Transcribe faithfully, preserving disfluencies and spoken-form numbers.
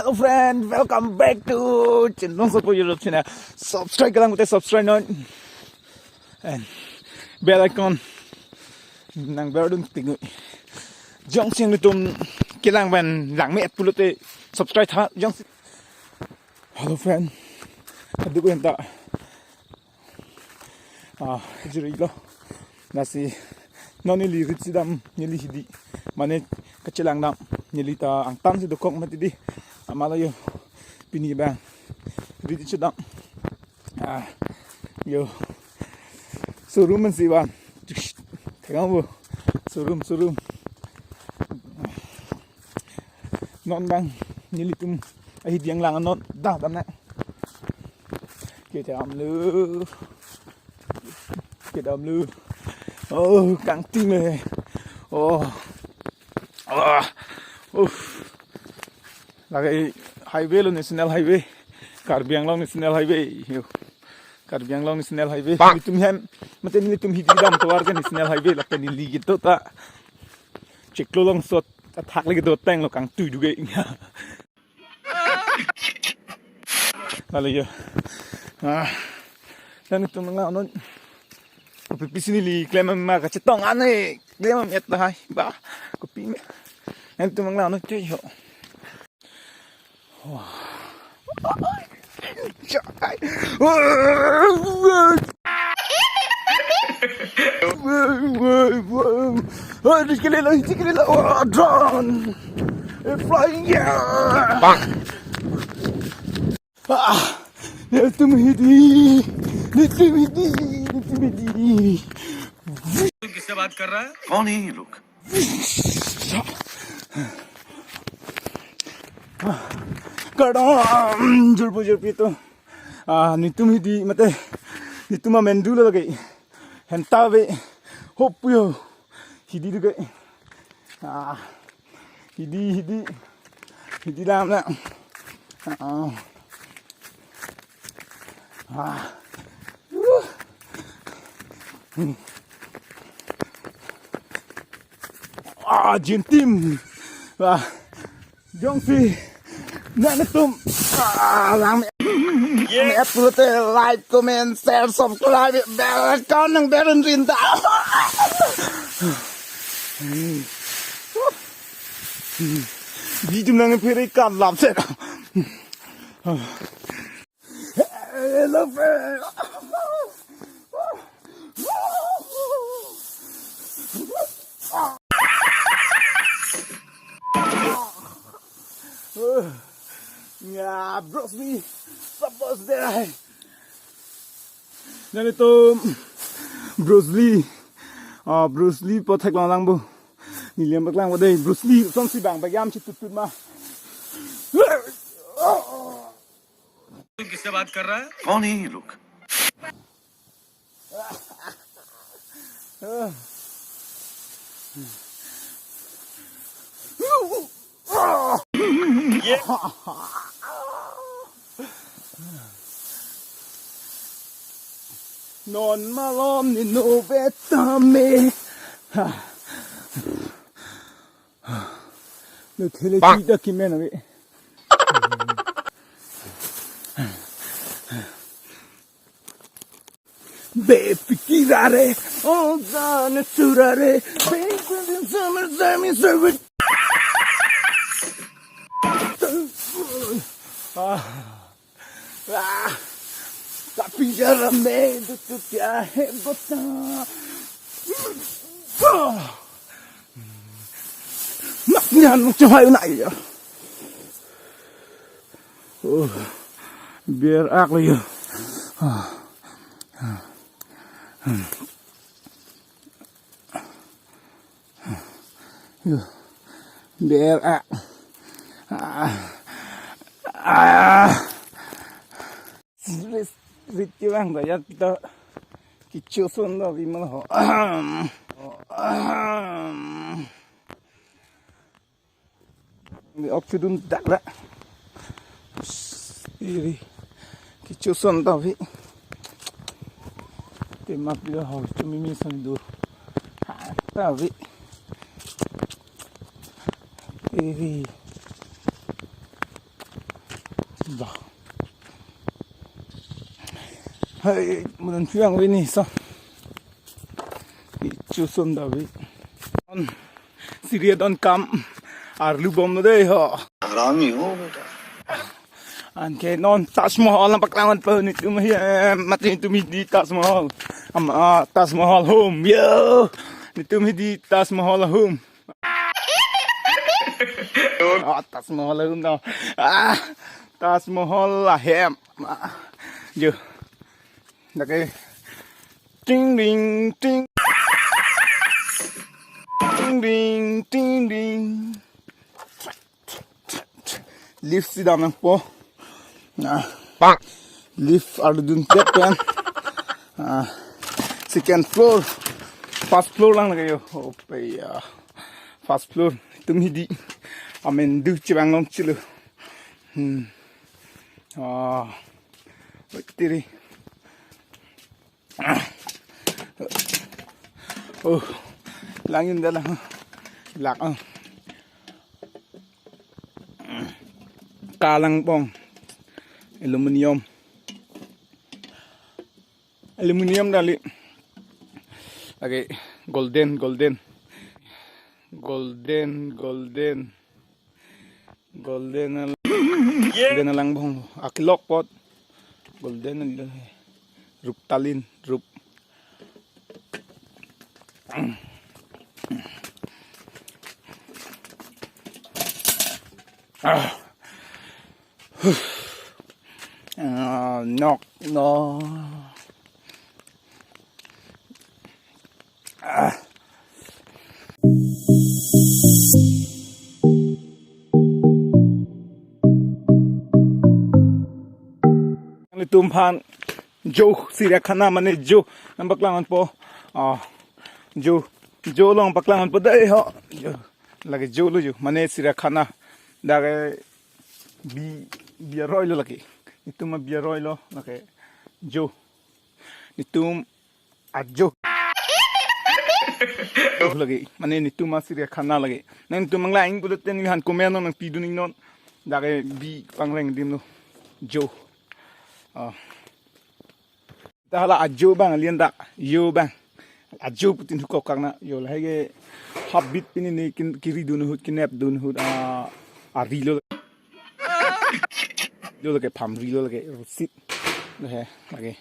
Hello friend, welcome back to Chinlongso Pu YouTube channel. Subscribe kelang pute subscribe non. And bell icon nang berdun tingui. Jongsi nangtum kelang pen langme-et pulote subscribe tha jongsi. Hello friend. Aduk enta. Ah, juri lo. Lasi non neli rit si dam, neli hidi. Mane kachelang dam, neli ta angtan si dokok mati di. Amala yo pini bang rit si dam. Ah, yo. Showroom man si bang. Thegang bo. Showroom, showroom. Non bang nelitum ahidi anglang non dah dam na. Kedam lu. Kedam lu. Oh, kangting le. Oh. Ah. Uff. Lake highway lo, national highway. Karbi Anglong national highway. Yo. Karbi Anglong national highway. Bang. Nelitum hem, mate nelitum hidi dam tovar ke national highway lapen neli gitu ta. Chiklo long sot athak lagi doteng lo kangtui duge. Lalu yo. Ah. Nangtum nanglang non. Kopi pisi neli klem ma kachetong ane. Klem ma et lahai. Ba. Kopi me. Nangtum nanglang non cuy ho. Wah. Chai. Oh, di sekali lagi, di sekali lagi. Oh, drone. Eh, flying, yeah. Bang. Ah, nelitum hidi. Nelitum hidi. Nelitum hidi. किससे बात कर रहा है? कौन है ये लोग? Kardom, jurpo jurpi atum. Ah, nelitum hidi mate. Nelitum amen dolo lagi. Henta ave. Hop yo. Hidi duge. Ah. Hidi, hidi. Hidi dam na. Ah. Ah. Ah, jintim. Ah. Jongsi nangtum, ah, lang me-et pulote like, comment, share, subscribe, bell icon nang berdun rinta. Di jum nang phere kan lam se. Hello friend. Ya, Bruce Lee. Suppose there I. Nelitum Bruce Lee. Ah, Bruce Lee pu theklong lang bo. Nelitum paklang bo dei Bruce Lee son si bang bang yam si tut tut ma. किससे बात कर रहा है? कौन है ये लोग? Non malom ni no beta me. Ha. No thele Bang. Tida kimen ave. Be pikirare, oh, dane surare, be pikirare, summer, summer, summer. Ah. Ah. Tapi jara me, tu, tu, kya hai bata? Ah. Nak nyan, cahaya nak ya. Oh, biar ak lagi. Ah. Hmm. Yo, biar ak. Ah. Ah. Rit, rit kevang ta ya ta kicho son ta vi ma ho. Ahem. Ahem. Ni ok chudun dak la. Iri. Kicho son ta vi. Te map dia ho chumi mi son do. Ha, ta vi. Iri. Hai, munan piang vini so. Ichu son David. On Syria don kam arlu bom lo dei ho. Harami ho beta. Anke non Taj Mahal nangpaklang-onpo netum hi, eh, mati netum hidi Taj Mahal. Am, ah, Taj Mahal home. Yo. Netum hidi Taj Mahal home. Ah, Taj Mahal home no. Ah, Taj Mahal ahem. Ah, yo. Lake. Ting ding ting. Ting ding ting ding. Lift si dam nangpo. Nah. Pak. Lift arlu dun tet pen. Ah. Second floor. First floor lang lake yo. Oh, pe ya. First floor. Netum hidi. Amen du chibang long chilo. Hmm. Ah. Tiri. Oh, lang yun da lang. Lak, oh. Kalang pong. Aluminium. Aluminium dali. Lake golden, golden. Golden, golden. Golden al-, golden alangbong akilok apot. Golden al-, rup talin, rup. Ah. Ah, nok, no. Ah. Netum aphan jo Syria khana mane jo nangpaklang-onpo. Ah, jo, jo along paklang-onpo dei ho. Jo. Lake jo lo jo mane Syria khana. Lake bi, bi aroi lo lake. Netum abi aroi lo lake jo. Netum ajo. Oh, lake. Mane netum a Syria khana lake. Nangtum manglang pulote neliphan comment nangpidun iknon. Lake bi pangreng adim lo. Jo. Ah. Ta hala ajo abang lian ta. Jo abang. Ajo putin hukok kakna. Yo lahai ke habit pini ni kin-, kiri dun ahut kinep dun ahut, ah, ari lo. Lo lake phamri lo lake rusit. Lo he, lake.